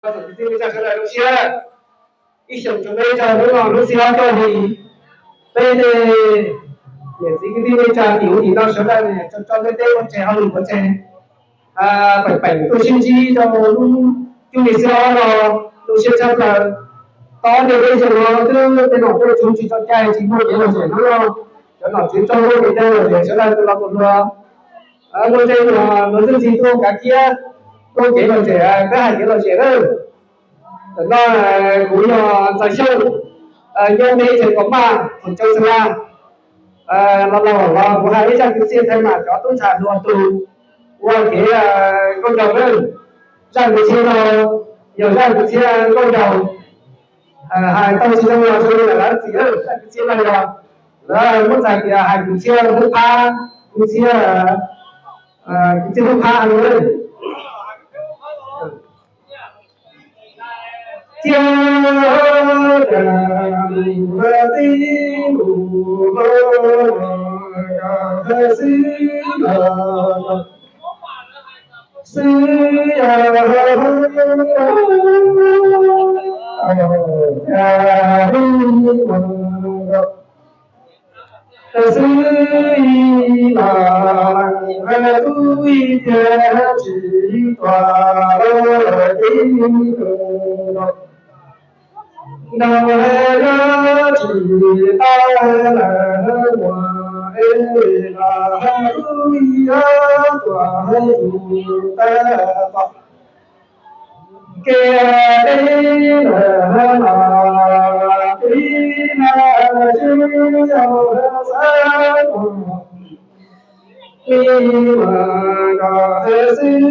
Kwv tij neej tsa sawv daws zoo siab, ib xyoos rau peb tsaug hnub no hnub xiab ob hlis, peb tej niam txiv kwv tij neej tsa tim ub tim no sawv daws tso tso tej teb ua tsev hauj lwm pov tseg, pem pem tuaj sib ntsib rau lub cuaj hli xiab ob no zoo siab tshaj plaws. Tau ob niag peb xyoos no twb tej nom tuaj tshwv tsis tau cai tsis muaj kev lom zem hnub no, cov nom tswv tso muaj kev cai lom zem sawv daws tus los tus hluas muaj ntsej muag luag txwj ntxhi tuaj kav kiab muaj kev lom zem, peb hais kev lom zem na. Tam no kuv yog Ntxawg Xyooj, nyob peb tsev kom maj thaum cov xas las los laus los kuv hais ib zaj kwv txhiaj thaij mam cov tub ntxhais hluas tus ua kev nkauj nraug na. Zaj kwv txhiaj no yog zaj kwv txhiaj nkauj nraug, hais tau tsis zoo los zoo li lawv txim, zaj kwv txhiaj no yog lawv muab txhais tias hais kwv txhiaj hub phab, kwv txhiaj, kwv txhiaj hub phab no. Thiab cas lus tib lus hlob los yog xwb los xwb yog cas li mas xwb ib los tub ib tiag tsis tuaj tib tug nraug nraug nyob tsis tau lawm muaj es los tub ib tuaj tus tau txog kev deb lawm no, kev na tsis yog xav li mas nrog xwb nrog hais los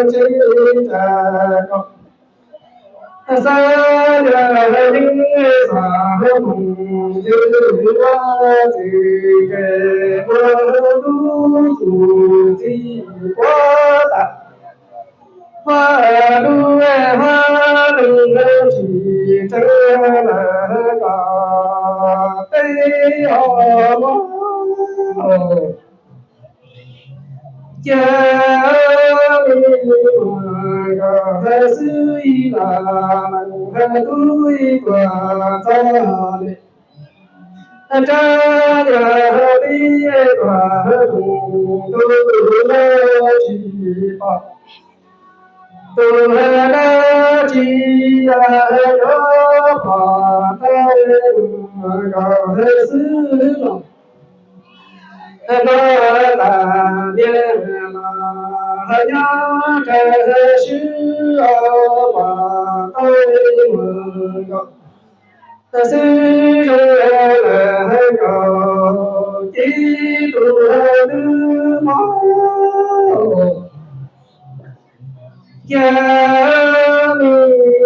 tsis tau xav yog yeej xav mus twb txij kev ua lub txuj txij quav tas. Vaj lub vaj leej tsis tseeb lawm kom peb ho muab cia li mas nrog hais xwb ib los leej tub ib tuaj txog li. Rab yog li tuaj tus lawm tsis pom, tus dab tsi yog yuav pom tau nrog hais xwb los. Nrog tas niag los nyob rau swb os pom tau mus nkaus. Xwb zoo lawm nkaus ces tus twb mob. Cas li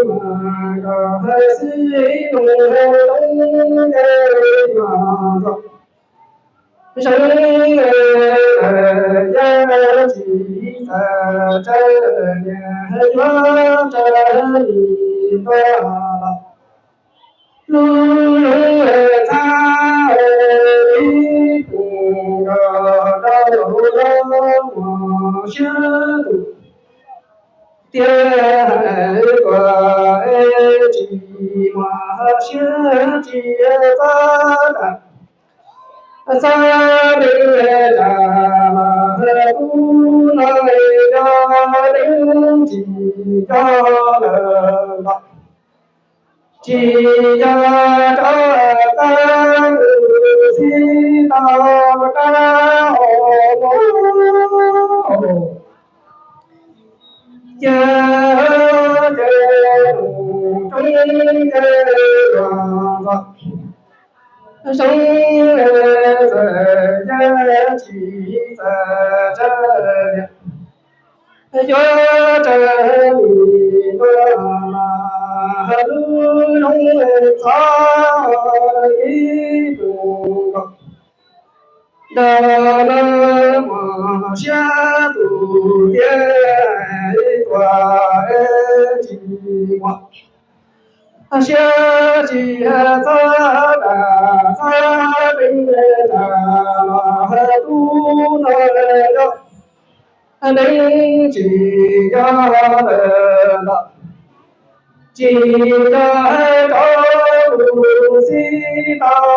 mas nrog hais xwb zoo loob ncaim mas txog. Zoo lawm yog tsis txawj tsawg niag yuav raws li tuaj los. Lub zoo txhab ib pus nkaus rau lub los mus siab tus tiag hais tuaj es tsis muaj siab tsis txawj tas. Txawj li cas los tub no yog leej tsis yog lawm los tsis yog rov qab xib tau rab os. Ces ces tus roob ces los los zoo txawm yog tsis txawj tsawg yuav raws li tuaj los lub zoo txhab ib pus nkaus rau lub los mus siab tus tiag tuaj es tsis muaj siab tsis txawj tas txawj li cas los tub no yog Neeg tsis yog lawm los, tsis yog rov mus xib tau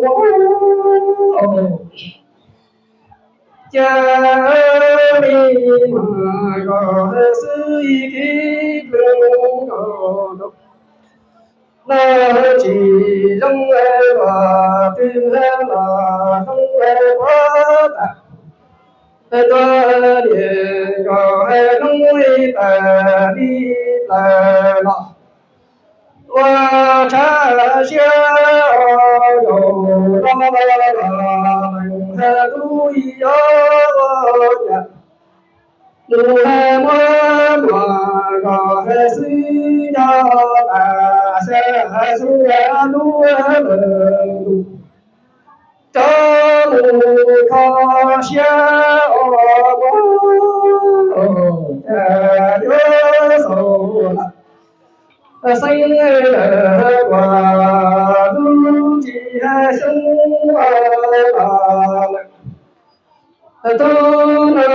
rov mus. Cia li mas zog xwb ib kev pheej zog, los tsis zoo los twg los zoo ua tas. Tuag niam nco zoo li tas li plaws los ua tshaj siab zaum no los lees tub ib ob ua cas mus muab muag zog xwb nco tas xyov xub lub lawm ntus rov mus kho siab os mog, cas yuav xaus lawm. Xeeb lawm kuv lub tsis hais xyoob los lawm, tub no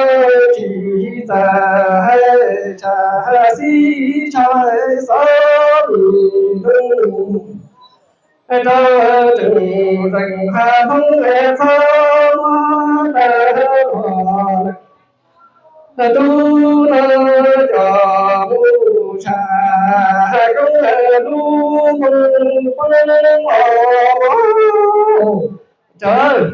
tsis txawj hais tshaj xib tshaj xov tus ntoo, rau tseem tseem haj hmoob txhob muab tawg los lawm. Tub no cov mus tshaj koob lub moo poob os mog, tsawg